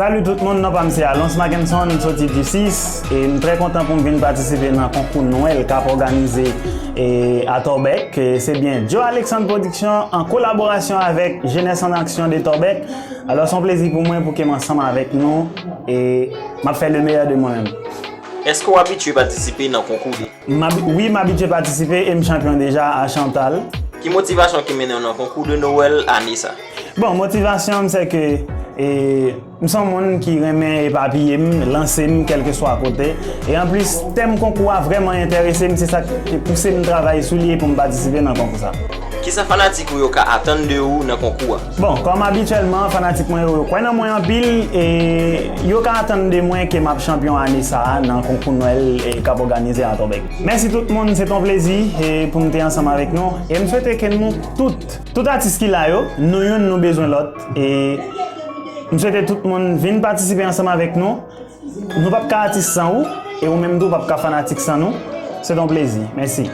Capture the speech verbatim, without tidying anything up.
Salut tout moun, non pa m se Alonce Mackenson, m soti Ducis, e m trè kontan pou m vin patisipe nan konkou Nwèl k ap òganize e, a Torbeck. E se byen Joe Alexandre Production an kolaborasyon avèk Jeunesse en Action de Torbeck. Alò, se yon plezi pou mwen pou ke m ansanm avèk nou e m ap fè le meilleur de mwen menm. Èske w abitye patisipe nan konkou de? M abi- wi, m abitye patisipe e m chanpyon deja a Chantal. Ki motivasyon ki mennen w nan konkou de Nwèl ane sa? Bon, motivasyon m se ke e, m se yon moun ki renmen epapiye m, lanse m kèlkeswa kote. E anplis, tèm konkou a vrèman enterese m, se sa k pouse m travay sou li e pou m patisipe nan konkou sa. Kisa fanatik ou yo ka atann de ou nan konkou a? Bon, kòm abityèlman, fanatik mwen yo, yo kwè nan mwen anpil e yo ka atann de mwen ke m ap chanpyon ane sa a nan konkou Nwèl e k ap òganize a Torbeck. Mèsi tout moun, se t on plezi e pou m te ansanm avèk nou. E m swete ke nou tout, tout atis ki la yo, nou youn nou bezwen lòt. E m swete tout moun vin patisipe ansanm avèk nou. Nou p ap ka atis san ou, e ou menm tou w p ap ka fanatik san nou. Se t on plezi. Mèsi.